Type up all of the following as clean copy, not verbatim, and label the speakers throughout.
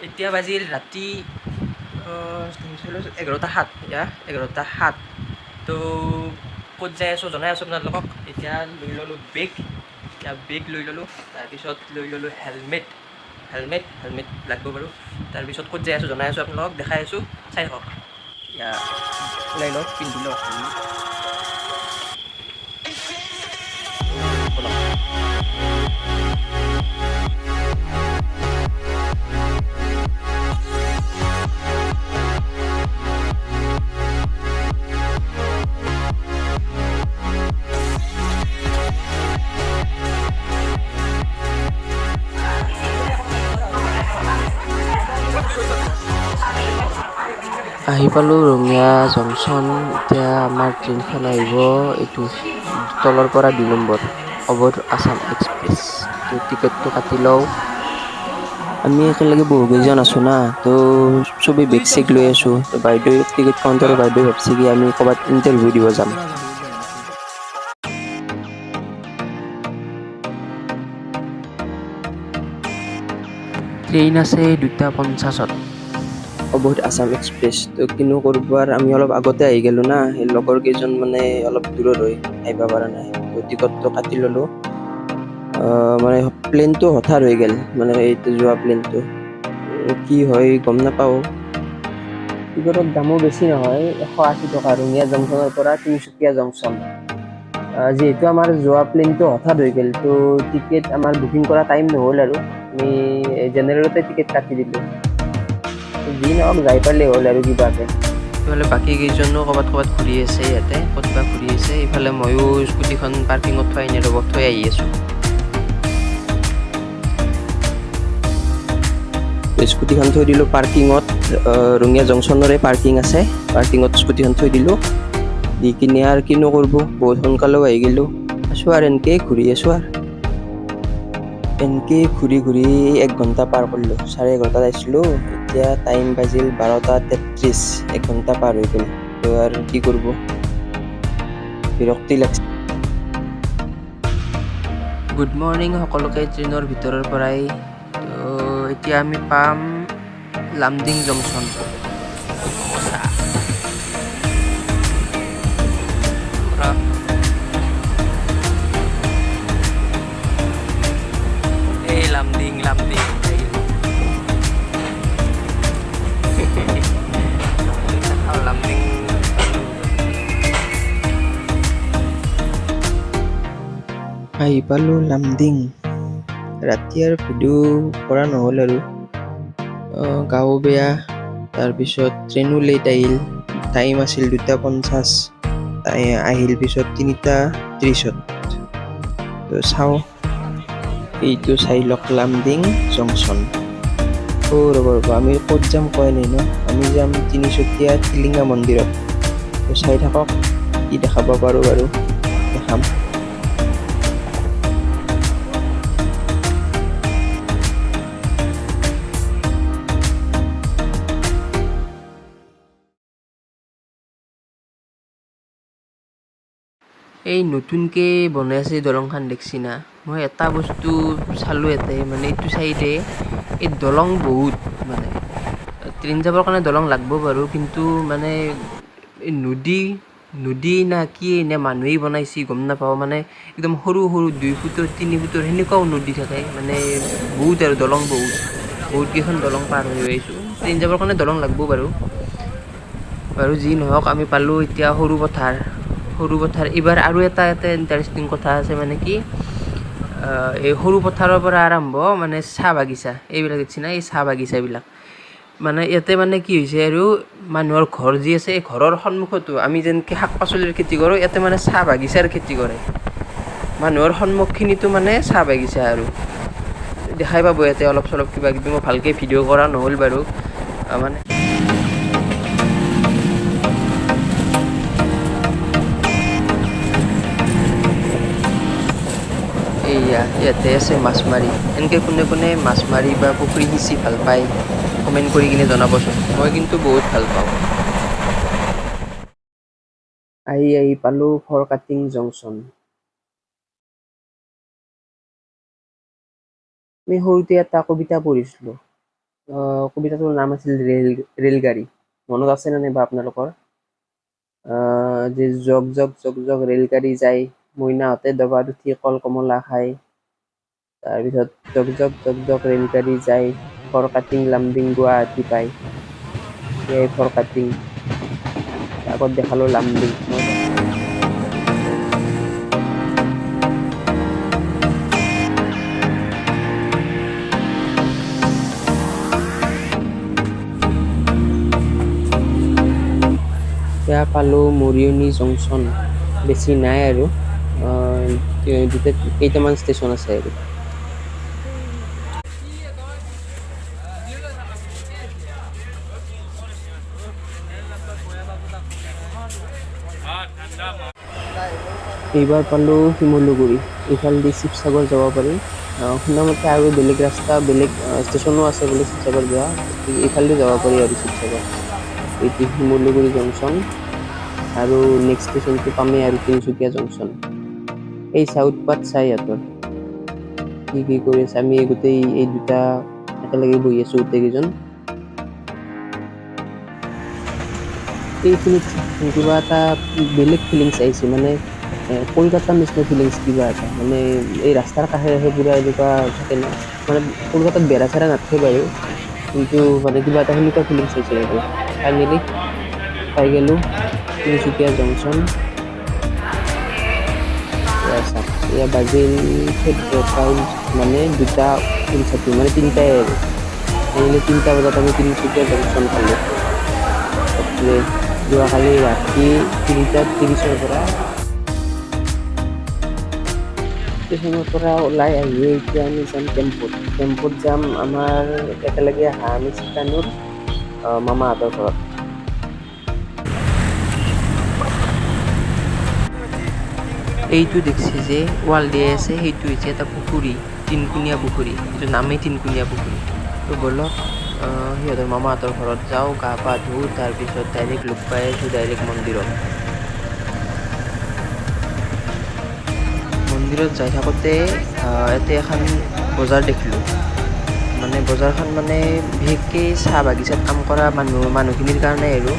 Speaker 1: এতিয়া বাজিল ৰাতি 11:07, এতিয়া 11:07। তো ক'ত যাই আছোঁ জনাই আছোঁ আপোনালোকক। এতিয়া লৈ ল'লোঁ বেগ, এতিয়া বেগ লৈ ল'লোঁ, তাৰপিছত লৈ ল'লোঁ হেলমেট, হেলমেট হেলমেট লাগিব বাৰু। তাৰপিছত ক'ত যাই আছোঁ জনাই আছোঁ আপোনালোকক, দেখাই আছোঁ, চাই থাকক। এতিয়া ওলাই লওক, পিন্ধি লওক।
Speaker 2: আহি পালোঁ ৰঙিয়া জংচন। এতিয়া আমাৰ ট্ৰেইনখন আহিব, এইটো তলৰ পৰা 2 নম্বৰ অৱধ আছাম এক্সপ্ৰেছ। তো টিকেটটো কাটি লওঁ। আমি একেলগে বহুকেইজন আছোঁ না, তো চবেই বেগ চেগ লৈ আছোঁ। তো বাইদেউ টিকেট কাউণ্টাৰৰ বাইদেউ ভাবছে কি আমি ক'ৰবাত ইণ্টাৰভিউ দিব যাম। ট্ৰেইন আছে 2:50ত অৱধ আছাম এক্সপ্ৰেছ। তো কিনো কৰিব আৰু, আমি অলপ আগতে আহি গ'লোঁ না, সেই লগৰ কেইজন মানে অলপ দূৰত হৈ আহিব পৰা নাই। তো টিকটটো কাটি ল'লোঁ। মানে প্লেনটো হঠাৎ হৈ গ'ল, মানে এইটো যোৱা প্লেনটো কি হয় গম নাপাওঁ। টিকটৰ দামো বেছি নহয়, 180 টকা ৰঙিয়া জংচনৰ পৰা তিনিচুকীয়া জংচন। যিহেতু আমাৰ যোৱা প্লেনটো হঠাৎ হৈ গ'ল, তো টিকেট আমাৰ বুকিং কৰা টাইম নহ'ল আৰু আমি জেনেৰেলতে টিকেট কাটি দিলোঁ। যি নহওক যাই পালে হ'ল আৰু কিবাকৈ।
Speaker 1: ইফালে বাকী কেইজনো ক'ৰবাত ক'ৰবাত ঘূৰি আছে, ইয়াতে ক'ত বা ঘূৰি আছে। ইফালে ময়ো স্কুটিখন পাৰ্কিঙত থৈ আহি ৰ'ব, থৈ আহি আছোঁ।
Speaker 2: স্কুটিখন থৈ দিলোঁ পাৰ্কিঙত, ৰঙিয়া জংচনৰে পাৰ্কিং আছে, পাৰ্কিঙত স্কুটিখন থৈ দিলোঁ। দি কিনে আৰু কিনো কৰিব, বহুত সোনকালেও আহি গ'লোঁ। আছোঁ আৰু এনেকেই ঘূৰি আছোঁ আৰু এনেকেই ঘূৰি ঘূৰি 1 ঘণ্টা পাৰ কৰিলোঁ। 11:30ত আহিছিলোঁ, এতিয়া টাইম বাজিল 12:33, 1 ঘণ্টা পাৰ হৈ গ'ল। তো আৰু কি কৰিব, বিৰক্তি লাগছে।
Speaker 1: গুড মৰ্ণিং সকলোকে ট্ৰেইনৰ ভিতৰৰ পৰাই। তো এতিয়া আমি পাম লামডিং জংচন। এই লামডিং লামডিং লামডিং
Speaker 2: আহি পালোঁ লামডিং। ৰাতি আৰু ভিডিঅ' কৰা নহ'ল আৰু, গাও বেয়া, তাৰপিছত ট্ৰেইনো লেট আহিল। টাইম আছিল 2:50, আহিল পিছত 3:30ত। তো চাওঁ, এইটো চাই লওক লামডিং জংচন। অ' ৰ'ব ৰ'ব, আমি ক'ত যাম কোৱাই নাই ন। আমি যাম তিনিচুকীয়া টিলিঙা মন্দিৰত। তো চাই থাকক কি দেখাব পাৰোঁ বাৰু দেখাম।
Speaker 1: এই নতুনকৈ বনাই আছে দলংখন দেখছি না। মই এটা বস্তু চালোঁ ইয়াতে, মানে এইটো চাইডে এই দলং বহুত, মানে ট্ৰেইন যাবৰ কাৰণে দলং লাগব বাৰু, কিন্তু মানে এই নদী নদী না কি নে মানুহেই বনাইছে গম নাপাওঁ। মানে একদম সৰু সৰু 2 ফুটৰ 3 ফুটৰ সেনেকুৱাও নদী থাকে, মানে বহুত আৰু দলং বহুত, বহুত কেইখন দলং পাৰ হৈ আহিছোঁ। ট্ৰেইন যাবৰ কাৰণে দলং লাগব বাৰু। বাৰু যি নহওক আমি পালোঁ এতিয়া সৰু পথাৰ। সৰু পথাৰ এইবাৰ আৰু এটা ইণ্টাৰেষ্টিং কথা আছে, মানে কি এই সৰু পথাৰৰ পৰা আৰম্ভ মানে চাহ বাগিচা এইবিলাক দেখছি না, এই চাহ বাগিচাবিলাক মানে ইয়াতে মানে কি হৈছে আৰু মানুহৰ ঘৰ যি আছে এই ঘৰৰ সন্মুখতো আমি যেনেকৈ শাক পাচলিৰ খেতি কৰোঁ, ইয়াতে মানে চাহ বাগিচাৰ খেতি কৰে। মানুহৰ সন্মুখখিনিতো মানে চাহ বাগিচা আৰু দেখাই পাব ইয়াতে অলপ চলপ কিবা কিবি। মই ভালকৈ ভিডিঅ' কৰা নহ'ল বাৰু, মানে এইয়া ইয়াতে আছে মাছ মাৰি। এনেকৈ কোনে কোনে মাছ মাৰি বা পুখুৰী সিঁচি ভাল পায় কমেণ্ট কৰি কিনে জনাবচোন, মই কিন্তু বহুত ভাল পাওঁ।
Speaker 2: আহি আহি পালোঁ ফৰকাটিং জংচন। আমি সৰুতে এটা কবিতা পঢ়িছিলোঁ, কবিতাটোৰ নাম আছিল ৰেলগাড়ী। মনত আছে নে নাই বা আপোনালোকৰ? যে জগ জগ জগ জগ ৰেলগাড়ী যায়, মইনাহঁতে দবাত উঠি কল কমলা খায়। তাৰপিছত জগ জগ জগ জগ ৰেলগাড়ী যায়, ফৰকাটিং লামডিং গুৱাহাটী পায়। এয়াই ফৰকাটিং, আগত দেখালোঁ লামডিং। এয়া পালোঁ মৰিয়নি জংচন। বেছি নাই আৰু, দুটা কেইটামান ষ্টেচন আছে আৰু। এইবাৰ পালোঁ শিমলুগুৰি। এইফালেদি শিৱসাগৰ যাব পাৰি। শুনামতে আৰু বেলেগ ৰাস্তা, বেলেগ ষ্টেচনো আছে বোলে শিৱসাগৰ যোৱা, গতিকে এইফালেদি যাব পাৰি আৰু শিৱসাগৰ। এইটো শিমলুগুৰি জংচন আৰু নেক্সট ষ্টেচনটো পামেই আৰু তিনিচুকীয়া জংচন। এই চাউথ পাত চাই ইহঁতৰ কি কি কৰি আছে। আমি গোটেই এই দুটা একেলগে বহি আছোঁ গোটেইকেইজন। এইখিনিত কিবা এটা বেলেগ ফিলিংছ আহিছে, মানে কলকাতাৰ নিচিনা ফিলিংছ কিবা এটা। মানে এই ৰাস্তাৰ কাষে কাষে পুৰা এনেকুৱা থাকে ন, মানে কলকাতাত বেৰা চেৰা নাথাকে বাৰু, কিন্তু মানে কিবা এটা সেনেকুৱা ফিলিংছ আহিছে। আৰু ফাইনেলি পাই গ'লোঁ তিনিচুকীয়া জংচন। এয়া চাওক, এয়া বাজিল 14টা, মানে 2:59, মানে 3টাই আৰু। ফাইনেলি 3টা বজাত আমি তিনিচুকীয়া জংচন পালোঁ। বাপৰে, যোৱাকালি ৰাতি 3:30ৰ পৰা ষ্টেচনৰ পৰা ওলাই আহিয়ে এতিয়া আমি যাম টেম্পুত। টেম্পুত যাম আমাৰ একেলগে অহা আমি চিকানুৰ মামাহঁতৰ ঘৰত।
Speaker 1: এইটো দেখছি যে ৱাল দিয়া আছে, সেইটো হৈছে এটা পুখুৰী, তিনকুণীয়া পুখুৰী। এইটো নামেই তিনকুণীয়া পুখুৰী। তো ব'লক সিহঁতৰ মামাহঁতৰ ঘৰত যাওঁ, গা পা ধুওঁ, তাৰপিছত ডাইৰেক্ট লগ পাই আছোঁ ডাইৰেক্ট মন্দিৰত। মন্দিৰত যাই থাকোঁতে ইয়াতে এখন বজাৰ দেখিলোঁ। মানে বজাৰখন মানে বিশেষকৈ চাহ বাগিচাত কাম কৰা মানুহখিনিৰ কাৰণে আৰু।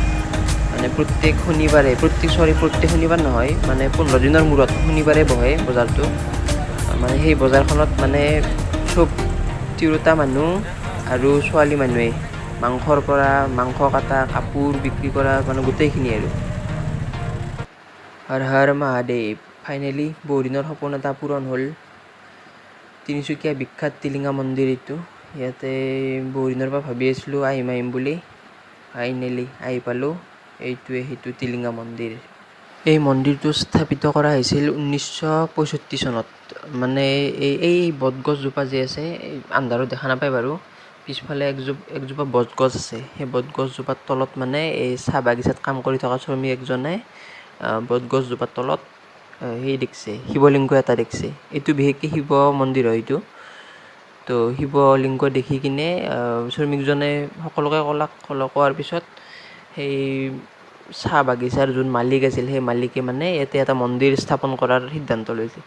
Speaker 1: মানে প্ৰত্যেক শনিবাৰে, প্ৰত্যেক, চৰি, প্ৰত্যেক শনিবাৰ নহয়, মানে 15 দিনৰ মূৰত শনিবাৰে বহে বজাৰটো। মানে সেই বজাৰখনত মানে চব তিৰোতা মানুহ আৰু ছোৱালী মানুহে মাংসৰ পৰা মাংস কটা, কাপোৰ বিক্ৰী কৰা, মানে গোটেইখিনি আৰু। হৰ হৰ মহাদেৱ। ফাইনেলি বহুদিনৰ সপোন এটা পূৰণ হ'ল। তিনিচুকীয়া বিখ্যাত টিলিঙা মন্দিৰ এইটো। ইয়াতে বহুদিনৰ পৰা ভাবি আছিলোঁ আহিম আহিম বুলি, ফাইনেলি আহি পালোঁ। এইটোৱে সেইটো টিলিঙা মন্দিৰ। এই মন্দিৰটো স্থাপিত কৰা হৈছিল 1965 চনত। মানে এই বটগছজোপা যে আছে, এই আন্ধাৰত দেখা নাপায় বাৰু, পিছফালে একজোপা বটগছ আছে। সেই বটগছজোপাৰ তলত মানে এই চাহ বাগিচাত কাম কৰি থকা শ্ৰমিক একজনে বটগছজোপাৰ তলত সেই দেখছে, শিৱলিংগ এটা দেখছে। এইটো বিশেষকৈ শিৱ মন্দিৰ হয় এইটো। তো শিৱলিংগ দেখি কিনে শ্ৰমিকজনে সকলোকে ক'লাক, কোৱাৰ পিছত সেই চাহ বাগিচাৰ যোন মালিক আছিল, সেই মালিকে মানে ইয়াতে এটা মন্দিৰ স্থাপন কৰাৰ সিদ্ধান্ত লৈছে।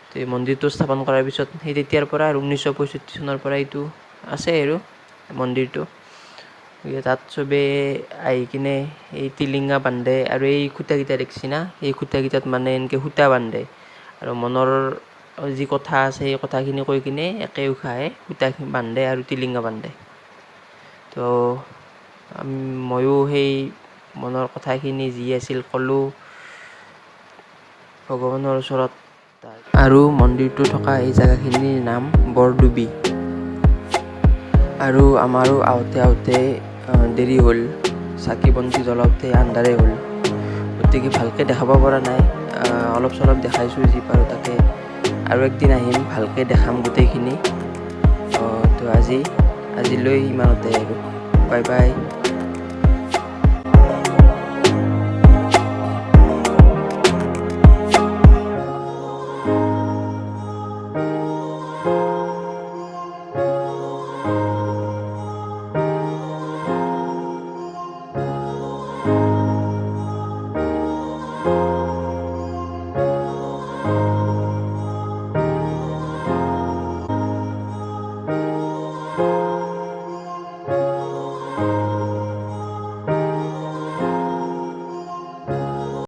Speaker 1: তো এই মন্দিৰটো স্থাপন কৰাৰ পিছত সেই তেতিয়াৰ পৰা আৰু 1965 চনৰ পৰা এইটো আছে আৰু মন্দিৰটো। গতিকে তাত চবে আহি কিনে এই টিলিঙা বান্ধে আৰু এই খুঁটাকেইটা দেখছি না, এই খুঁটাকেইটাত মানে এনেকৈ সূতা বান্ধে আৰু মনৰ যি কথা আছে সেই কথাখিনি কৈ কিনে একে উশাহে সূতা বান্ধে আৰু টিলিঙা বান্ধে। তো ময়ো সেই মনৰ কথাখিনি যি আছিল ক'লোঁ ভগৱানৰ ওচৰত। আৰু মন্দিৰটো থকা এই জেগাখিনিৰ নাম বৰডুবি। আৰু আমাৰো আহোঁতে আহোঁতে দেৰি হ'ল, চাকি বন্তি জ্বলাওঁতে আন্ধাৰে হ'ল, গতিকে ভালকৈ দেখাব পৰা নাই। অলপ চলপ দেখাইছোঁ যি পাৰোঁ তাকে। আৰু একদিন আহিম, ভালকৈ দেখাম গোটেইখিনি। তো আজিলৈ ইমানতে আৰু, বাই বাই।